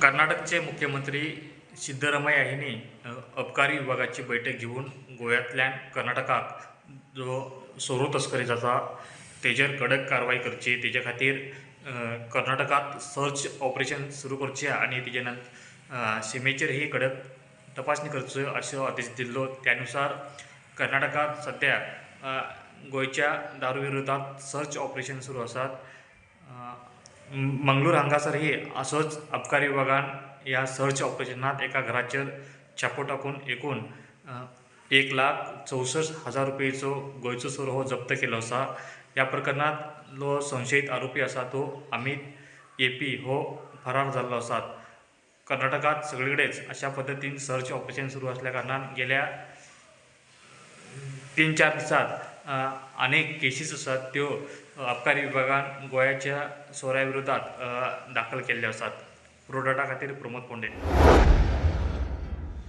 कर्नाटकचे मुख्यमंत्री सिद्धरामय्या यांनी अबकारी विभागाची बैठक घेवन गोव्यांतल्यान कर्नाटकाक जो सोरो तस्करी जाता तेजेर कडक कारवाय करची, तेजे खातीर कर्नाटकांत सर्च ऑपरेशन सुरू करचें आनी तेजे नंतर शिमेचेर ही कडक तपासणी करचो अशो आदेश दिल्लो. त्या नुसार कर्नाटकांत सद्या गोंयच्या दारू विरोधात सर्च ऑपरेशन सुरू आसात. मंगळूर हांगासरही असोच अबकारी विभागान ह्या सर्च ऑपरेशनात एका घराचेर छापो टाकून एकूण 1,64,000 रुपयेचो गोंयचो सोरो हो जप्त केलो आसा. ह्या प्रकरणांत जो संशयीत आरोपी आसा तो अमित एपी हो फरार जाल्लो आसा. कर्नाटकांत सगळे कडेच अशा पद्दतीन सर्च ऑपरेशन सुरू आसल्या कारणान गेल्या 3-4 दिसांत अनेक केसीस आसात त्यो अबकारी विभागान गोंयाच्या सोऱ्या विरोधात दाखल केल्ल्यो आसात. प्रोडाटा खातीर प्रमोद पोंडे.